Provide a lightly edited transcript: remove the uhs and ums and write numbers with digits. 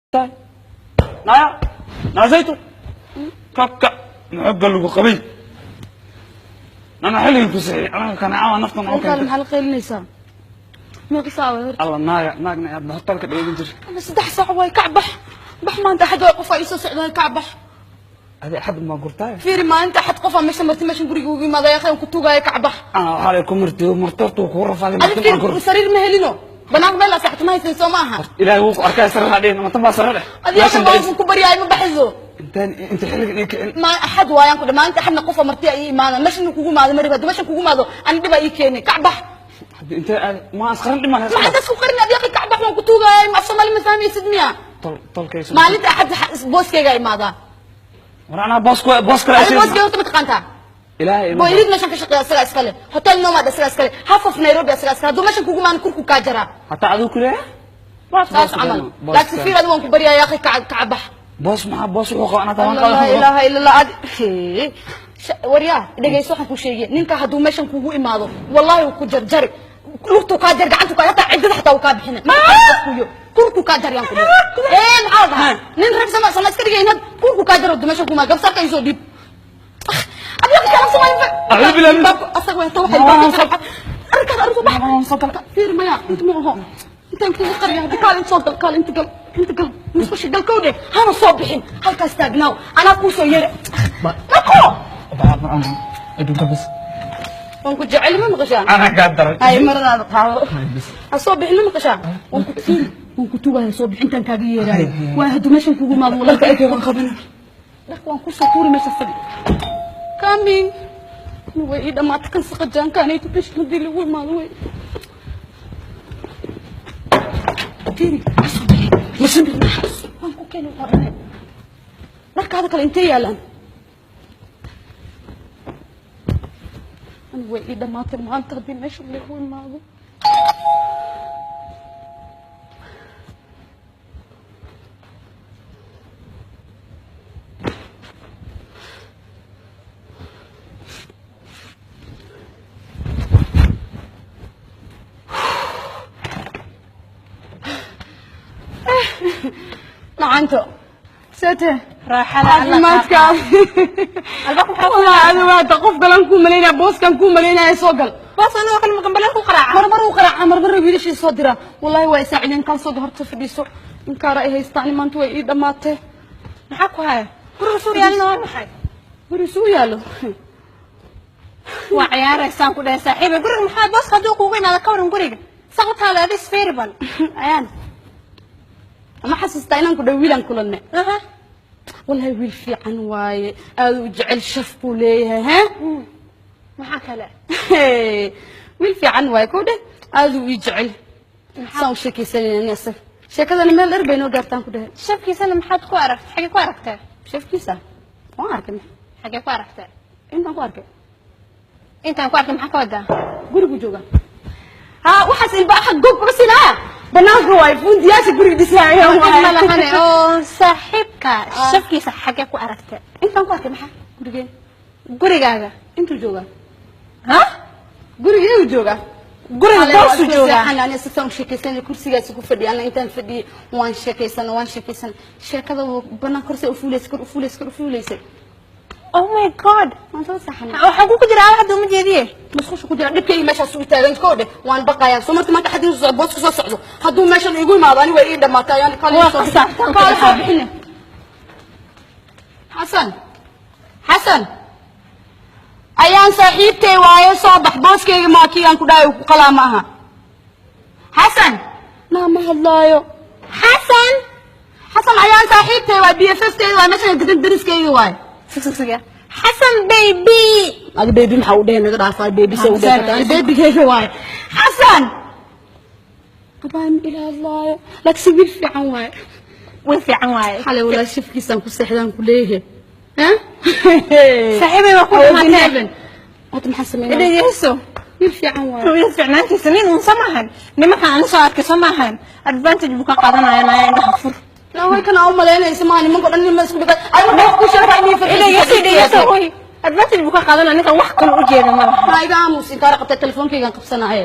Tahay naya naasaytu kaka maxooga lagu qabay nana xilligii ku sixi anaga kaneecada naftan oo halkaan keentay. Maxaa la qaylinaysaa? Meeqa saac waay horta? Alla naaga naagna aad hotelka dheegin jir. Ama 3 saac waay. Kac, bax bax, maanta Axad waay, qofaa iisoo socdaa, kac bax. Adi Axad ma gurtaay? Fiiri, maalinta Axad qofaa meesha marti, meeshan guriga ugu yimaada yaqaan ku tugaaya, kac bax. Ana waxaa lay ku martiyo martortu kugu rafaaday. Adi martin aan fiiri gur. Sariir ma helino, banaanka meel laa seexato ma haysan, soo ma aha? Ilaahay wuu ku arkay, sarre dhihin matan baa sarre dheh. Adi yaqaan waan ku baryaay, ma baxiso. Intaan inta xilligan ii kicin. Ma Axad waayaan ku dhe, maalinta Axadna qofa marti ay ii imaada, meeshan kugu imaado ma riba, meeshan kugu imaado ani dhibaa ii keenay, kac bax. Hadda intee aad ma asqaran dhiman? Maxaa dadku qarin? Adi yaqaan, kac bax, waan ku tugaayay. Af Soomaali ma fahmaysid miya? Tol tolkayso. Maalinta Axad booskeygaa imaadaa. War anaa boos ku boos kale. Adi booskeyga horta ma taqaantaa? Ilaahay ima. Boyrid meeshan ka shaqeeya asagaa iskale, Hotel Nomad asagaa iskale, half of Nairobi asagaa iskale. Hadduu meeshan kugu imaan, kurku kaa jaraa. Hataa adigu ku leeyahay. Saas camal, laakiin fiir, adi waan ku baryaaya akhi, kac kac bax. Boos maxaa? Boos wuxuu qaba anaa tawan. Laa qaba. Ilaaha illa Allah. Adi waryaa, dhegeyso, waxaan ku sheegay ninka hadduu meeshan kugu imaado, wallahi wuu ku jarjari, lugtuu kaa jar, gacantu kaa, hataa ciddada xataa wuu kaa bixina kuyo, kurku kaa jar yaan ku dhihi. Ee maxaa la dhahaa, nin rag sama sama iska dhigay inaad kurku kaa jaro meeshan kuma gabsarka isoo dhiib. Adiga kalam Soomaali. Acuudu billahi asaga waa waxay arkaad arrintu bax. Fiir, maya, inta ma aho, intaan kugu qariya hadda. Kaal inta soo gal, kaal inta gal, inta gal, musqusha gal, kowdhe hana soo bixin, halkaas taagnaaw, anaa kuu soo yeera dhaqo. Adduunka bas. Waan ku jecel, ma maqashaa? Anaa kaa daray. Hay, maradaada qaado, ha soo bixin, ma maqashaa? Waan ku fiir, waan ku tuugaya, soo bixintaan kaaga yeeraayo waa hadduu meeshan kugu imaado, wallahi dharka waan qabana. Dharka waan kusoo tuuri, meesha fadhi. Coming, way ii dhamaatay kan saqajaankaanayto, meeshan haddii lagu imaado way fiiri, ha soo bixin, ma soo bixin, waan ku keenay waa dhanay. Dharkaada kale intee yaalaan? Ani way ii dhamaatay maanta haddii meesha lagu imaado. Macanto, sete. Raaxada. Caafimaadka. Albaabka maxaa ku? Walaa adi waata qof galan kuu malaynaya, booskan kuu malaynaya, soo gal. Boos anigoo kale maqambaleen ku qaraaca? Marmar uu qaraaca, marmar wiilashii soo dira, wallahi waa isaacideen. Kaan soo gal, horta fadhiiso. Inkaara ay haystaan, maanta way ii dhammaatee. Maxaa ku haya? Guriga suur yaalina waa maxay? Guri suu yaalo. Waa ciyaaraysaan ku dhahay saaxiiba. Guriga maxaa booska hadduu kuugu imaada? Ka waran guriga saqabtaada adis feeribal. Ayaan ma xasuustaa inaan ku dhaw wiilaan kulanne? Wallahi wiil fiican waaye, aad u jecel, shaf buu leeyahay ha. Maxaa kale? Wiil fiican waaye, kow dheh, aad uu ii jecel, saan u sheekaysanayna isaga, sheekadana meel dheer bay noo gaartaan ku dhahay. Shafkiisana maxaad ku aragtay? Xagee ku aragtay? Shafkiisa waan arkay. Xagee ku aragtay? Intaan ku arkay. Intaan ku arkay maxaa ka wadaa? Gurigu jooga ha, waxaas ilbaaxa gob uga sinaya banaanka waaye, fundiyaasha guriga dhisaaya. Ma lahane oo saaxiibka shafkiisa xagee ku aragtay? Intaan ku arkay maxaa gurigeen. Gurigaaga? Intuu joogaa. Ha? Gurigee joogaa. Guriga boosu joogaa. Aniga si saan u sheekaysanay, kursigaasi ku fadhiya, ana intaan fadhiyay waan sheekaysana, waan sheekaysana, sheekada banaan korse u fuulaysa, kor u fuulaysa, kor u fuulaysay. Oh my God. Waan soo saxanay. Waxaa ku jira hadda uma jeediye. Musqusha ku jira. Dhibkayga meeshaas u taagan, koo dheh, waan baqayaa. Soo marta maanta xadii soo boos soo socdo, hadduu meeshan igu imaado, ani way ii dhamaatay. Ayaan kaale Waa soo khasaartaan. kaale soo bixine. Xasan, Xasan, ayaan saaxiibtay waaye, soo bax, booskayga maa kii aan ku dhahay ku qalaa ma aha. Xasan naa ma hadlaayo. Xasan. Xasan, ayaan saaxiibtay waay, BFF tayda waay, meeshan degan, dariskayga waay. Sug, Xasan baby. Adi baby maxaa u dheh? Naga dhaafaa baby se u dheh, babygayga waay. Xasan abaan ila hadlaayo, laakiin wiil fiican waaye. Way fiican waaye. Xalay walaa shifkiisaan ku seexdaan ku leeyahay. Ha. Saaxiibay waa ku dhamaatay. Hadda maxaa sameynaa? Dhegeyso. Wiil fiican waaye. Wiil fiicnaantiisa nin uun soo maahan, nimankan aan soo arkay soo maahan, advantage buu ka qaadanaya. Naya, indhaha fur. La way kana u malaynaysa maa nimanka dhan nima isku dhigay ay marka wax ku sheegay inay. Dhegeyso, dhegeyso, oy, advantage buu ka qaadanaya ninkan, wax kale u jeeda ma laha. Ma iga aamus, inkaara qabtay, telefoonkaygaan qabsanaaye.